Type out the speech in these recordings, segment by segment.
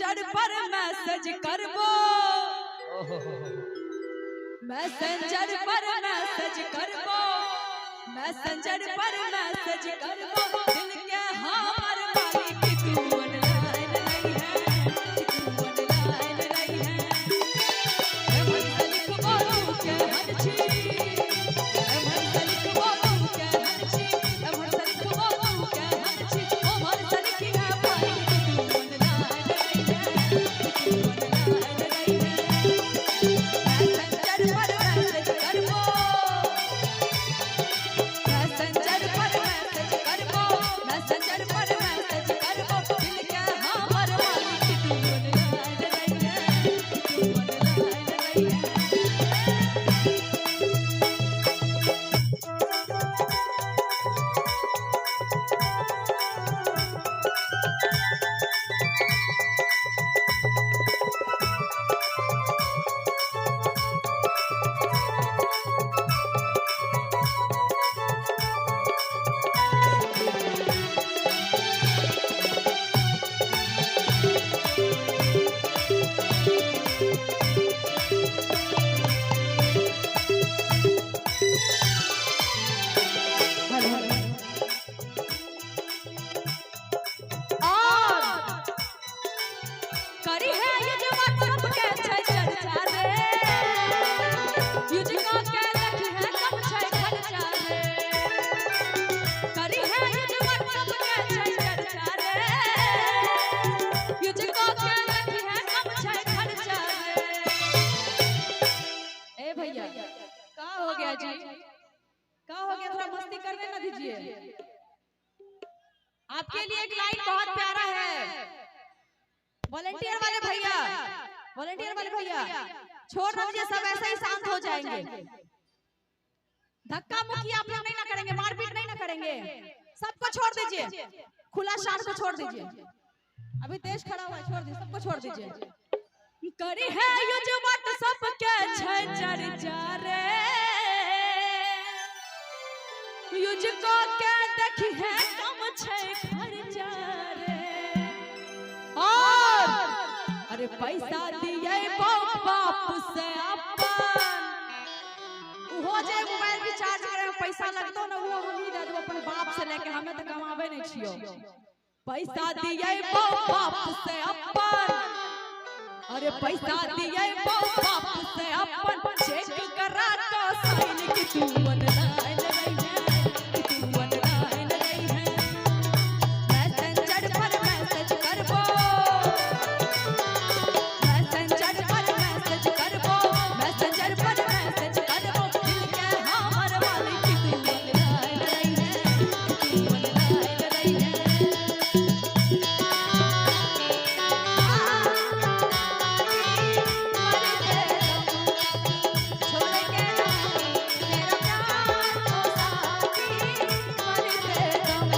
Messenger पर message करबो, messenger पर message करबो, messenger पर message करबो, दिल के हमर मालिक तू ऑनलाइन नहीं है, तू ऑनलाइन नहीं है। एमहर से लिखबो तू केहन छी, एमहर से लिखबो तू केहन छी, एमहर से लिखबो तू केहन छी, ओमहर से लिखिहे मालिक तू ऑनलाइन नहीं है, तू ऑनलाइन नहीं है। मैसेंजर पर मैसेज करबो, मैसेंजर पर मैसेज करबो, मैसेंजर पर मैसेज करबो, दिल के हमर मालिक तू ऑनलाइन नहीं है, तू ऑनलाइन नहीं है। हेलो। और करी है यूज व्हाट्सएप के छै चर्चा रे, यूज क के देखी है कम छै खर्चा रे। करी है यूज व्हाट्सएप के छै चर्चा रे, यूज क के देखी है कम छै खर्चा रे। ए भैया का हो गया जी, का हो गया? थोड़ा मस्ती करने ना दीजिए। आपके लिए एक लाइन बहुत प्यारा है। वॉलेंटियर वाले भैया, वॉलेंटियर वाले भैया छोड़ दीजिए, सब ऐसे ही शांत हो जाएंगे। धक्का मुक्की आप लोग नहीं ना करेंगे, मारपीट नहीं ना करेंगे, सबको छोड़ दीजिए, खुला शार को छोड़ दीजिए। अभी देश खड़ा हुआ है, छोड़ दीजिए, सबको छोड़ दीजिए। करी है यूज व्हाट्सएप के छै चर्चा रे, यूज क के देखी है कम छै खर्चा रे। और अरे पैसा दिए बाप से अपन, उहो जे मोबाइल रिचार्ज करे में पैसा लगतो ना, उहो हम ही दे देबो अपन बाप से लेके, हमें तो कमाबे नहीं छियो। पैसा दिए बाप से अपन, अरे पैसा दिए बाप से अपन, चेक करा तो साइन कि तू ऑनलाइन नहीं है, कि तू ऑनलाइन नहीं है। मैसेंजर पर मैसेज करबो, मैसेंजर पर मैसेज करबो, मैसेंजर पर मैसेज करबो, दिल के हमर मालिक तू ऑनलाइन नहीं है, तू ऑनलाइन नहीं है। छोड़ के ना मेरा प्यार ओ साथी, मरते दम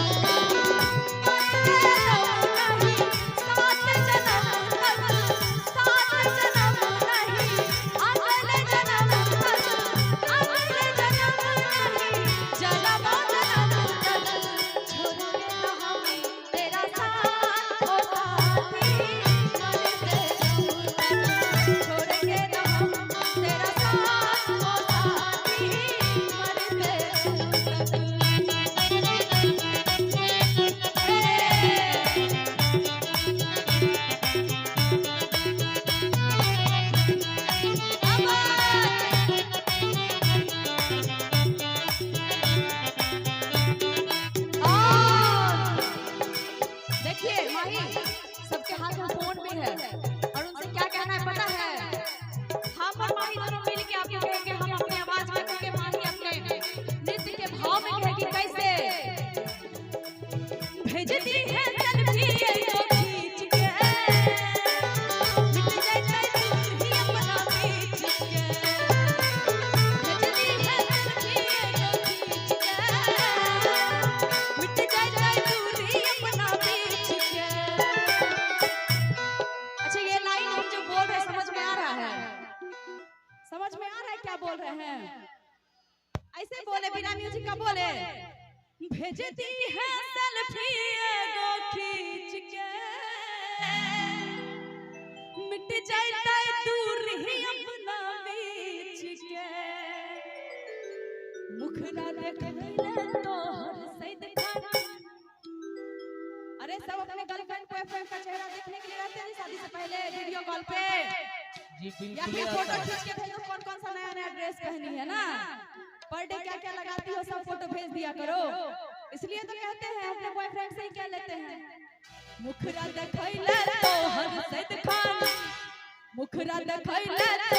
मरते दम नहीं, सात जन्म तक, सात जन्म नहीं, अगले जन्म तक, अगले जन्म नहीं, जन्म जन्म तक, छोड़ के ना हम तेरा साथ ओ साथी, मरते दम तक, छोड़ के ना हम तेरा साथ ओ साथी, मरते दम तक। और देखिए माही, सबके हाथ में फोन भी है और उनसे क्या कहना है पता है? हम और माही दोनों मिल के आपको कहेंगे, हम अपनी आवाज में कहेंगे, माही अपने नृत्य के भाव में कहेगी। कैसे भेजती है सेल्फी एगो खींच के, मिट जाए दूर ही अपना बीच के। भेजती है सेल्फी एगो खींच के, मिट जाए दूरी अपना बीच के। अच्छा ये लाइन हम जो बोल रहे हैं समझ में आ रहा है? समझ में आ रहा है क्या बोल रहे हैं? ऐसे बोले बिना म्यूजिक का बोले। भेजती है सेल्फी एगो खींच के। मिट जाता दूर ही अपना बीच के। मुखरा देखले तोहर सैद खान। अरे सब अपने गर्लफ्रेंड बॉयफ्रेंड का चेहरा देखने के लिए रहते हैं शादी से पहले वीडियो कॉल पे। जी या बिल्कुल फिर फोटो आता है। खींच के भेजो, कौन कौन सा नया नया ड्रेस पहनी है ना, पर डे क्या क्या लगाती हो, सब फोटो भेज दिया करो। इसलिए तो कहते हैं अपने बॉयफ्रेंड से ही क्या लेते हैं। मुखरा देखैले तोहर सैद खान, मुखरा देखैले।